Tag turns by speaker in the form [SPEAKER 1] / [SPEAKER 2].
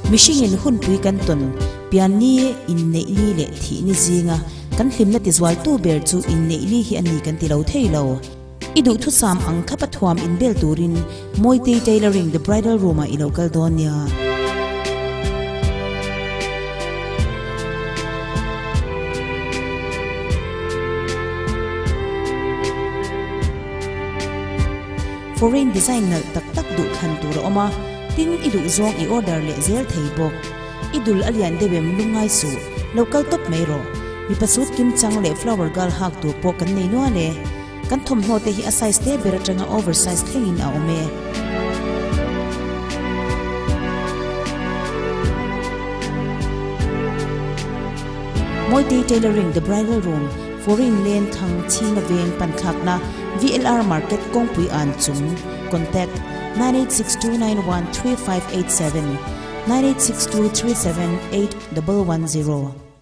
[SPEAKER 1] Mihringin hunpui kan tawn pianni, inneihni leh thihni zinga kan hlimna tizualtu ber chu inneihni hi a ni kan ti lo thei lo. I duhthusam ang khapa thuam inbel turin Mawitei Tailoring The Bridal Room ah i lo kal dawn nia. Foreign design nalh tak tak duh thlan tur a awm a, tin i duh zawng i order leh zel thei bawk. I dul a lian deuh em lungngai suh, lo kal tawp mai rawh. Mipa suit kim chang leh flower girl hak tur pawh kan nei nual e. Kan thawmhnaw te hi a size te ber atanga over size thlengin a awm e. Mawitei Tailoring The Bridal Room, Foreign Lane Thang Chhinga Veng Panthlakna VLR Market Kawngpui An Chung, Contact, 9862913587, 9862378110.